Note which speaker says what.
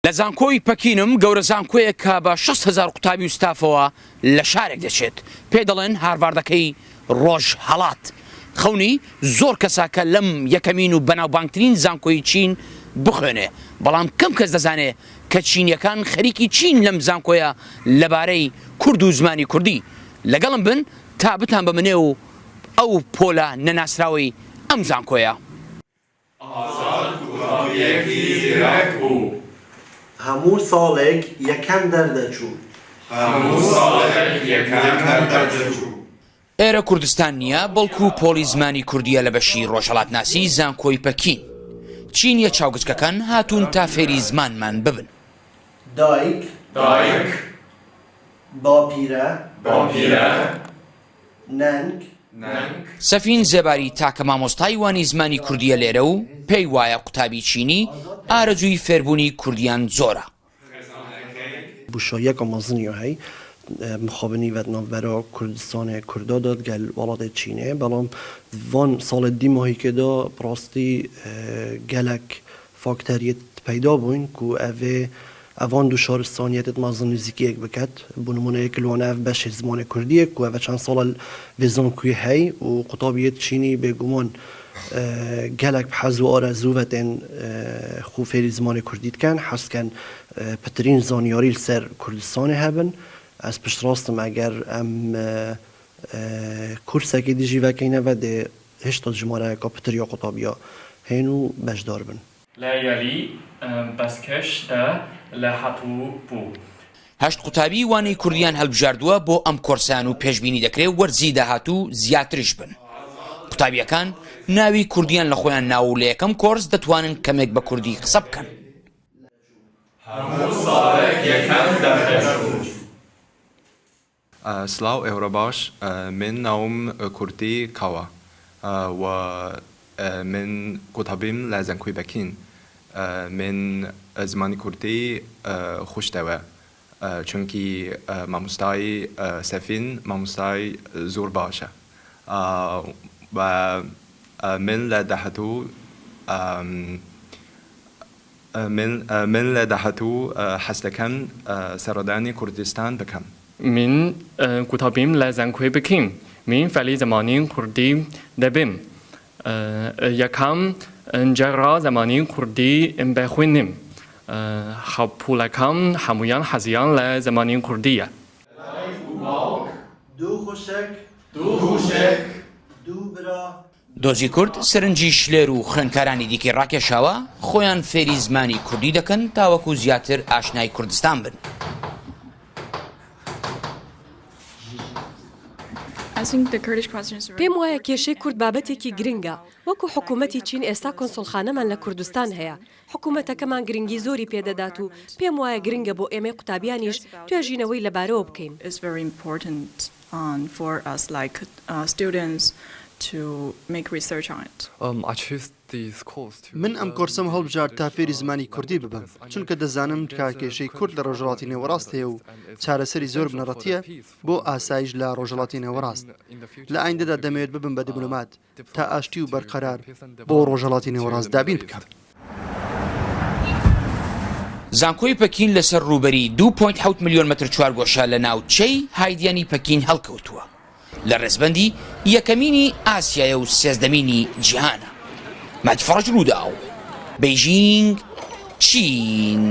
Speaker 1: لە زانکۆی پەکینم، گەورە زانکۆیەک کە بە 60 هەزار قوتابی و ستافەوە لە شارێک دەچێت، پێی دەڵێن هارڤاردەکەی ڕۆژهەڵات. خەونی زۆر کەسە کە لەم یەکەمین و بەناوبانگترین زانکۆی چین بخوێنێ، بەڵام کەم کەس دەزانێ کە چینییەکان خەریکی چین لەم زانکۆیە لەبارەی کورد و زمانی کوردی. لەگەڵم بن تا بتانبەمە نێو ئەو پۆلە نەناسراوەی ئەم زانکۆیە.
Speaker 2: ئازاد قوتابییەکی زیرەک بوو.
Speaker 3: هەموو ساڵێک یەکەم دەردەچوو.
Speaker 2: هەموو ساڵێک یەکەم دەردەچوو.
Speaker 1: ئێرە کوردستان نییە، بەڵکو پۆڵی زمانی کوردییە لە بەشی ڕۆژهەڵاتناسی زانکۆی پەکین. چینییە چاوگچکەکان هاتوون تا فێری زمانمان ببن.
Speaker 3: دایک.
Speaker 2: دایک.
Speaker 3: باپیرە.
Speaker 2: باپیرە.
Speaker 3: نەنک.
Speaker 2: نەنک.
Speaker 1: سەفین زێباری تاکە مامۆستای وانی زمانی کوردییە لێرە و پێی وایە قوتابی چینی ئارەزووی فێربوونی کوردییان زۆرە.
Speaker 3: بوشاییەکە مەزنیە هەی مخابنی ڤە ناڤبەرا کوردستانێ کوردا دا دگەل وەڵاتێ چینێ بەڵام ڤان ساڵێ دی ماهیکێ دا بڕاستی گەلەک فاکتەریت پەیدا بووین کو ئەڤێ ئەڤان دوو شارستانیەتت مەزن نزیکی یەک بکەت. بۆ نموونە یەک لوانە ئەڤ بەشێ زمانێ کوردیە کو ئەڤە چەند ساڵە ڤێ زانکوی هەی و قوتابیەت چینی بێگومان گەلەک حەز و ئارەزوو ڤە تێن خو فێری زمانێ کوردی دکەن، حەز دکەن پترین زانیاری لسەر کوردستانێ هەبن. ئەز پشتڕاستم ئەگەر ئەم کورسەکی دژی ڤەکەینەڤە دێ هێشتا ژمارەیەکا پتر یا قوتابیا هێن و بەشدار بن.
Speaker 4: لە یاری بەسکەش دا لێهاتوو بوو.
Speaker 1: هەشت قوتابی وانەی کوردیان هەلبژاردووە بۆ ئەم کۆرسەیان و پێشبینی دەکرێ وەرزی داهاتوو زیاتریش بن. قوتابییەکان ناوی کوردیان لە خۆیان ناوە و لە یەکەم کۆرس دەتوانن کەمێک بە کوردی قسە بکەن.
Speaker 2: هەموو ساڵێک یەکەم دەردەچوو.
Speaker 5: سڵاو ئێورە باش من ناوم کوردی کاوە و من قوتابیم لە زانکۆی پەکین من زمانی کوردی خوش دەوێ چونکی مامۆستای سەفین مامۆستای زۆر باشە و من لە داهاتوو من من لە داهاتوو حەز دەکەم سەردانی کوردستان بکەم.
Speaker 4: من قوتابیم لە زانکۆی پەکین. من فێری زمانی کوردی دەبم. یەکەم جارە زمانی کوردی بخوێنم. هاوپۆلەکان هەموویان حەزیان لە زمانی کوردییە.
Speaker 2: دایک و باوک.
Speaker 3: دوو خوشک.
Speaker 2: دوو خوشک.
Speaker 3: دوو برا.
Speaker 1: دۆزی کورد سەرنجی شلێر و خوێندکارانی دیکەی ڕاکێشاوە، خۆیان فێری زمانی کوردی دەکەن تاوەکو زیاتر ئاشنای کوردستان بن.
Speaker 6: پێم وایە کێشەی کورد بابەتێکی گرنگە، وەکو حکوومەتی چین ئێستا کۆنسوڵخانەمان لە کوردستان هەیە، حکوومەتەکەمان گرنگی زۆری پێدەدات و پێم وایە گرنگە بۆ ئێمەی قوتابیانیش توێژینەوەی لەبارەوە بکەین.
Speaker 7: من ئەم کۆرسەم هەڵبژارد تا فێری زمانی کوردی ببم، چونکە دەزانم کە کێشەی کورد لە ڕۆژهەڵاتی نێوەڕاست هەیە و چارەسەری زۆر بنەڕەتییە بۆ ئاسایش لە ڕۆژهەڵاتی نێوەڕاست. لە ئایندەدا دەمەوێت ببم بە دیبلۆمات تا ئاشتی و بەرقەرار بۆ ڕۆژهەڵاتی نێوەڕاست دابین بکەم.
Speaker 1: زانکۆی پەکین لەسەر ڕووبەری 2.7 ملیۆن مەتر چوارگۆشە لە ناوچەی هایدیانی پەکین هەڵکەوتووە، لە ڕێزبەندی یەکەمینی ئاسیایە و سێزدەمینی جیهانە. مەهدی فەڕەج، رووداو، بەیژینگ، چین.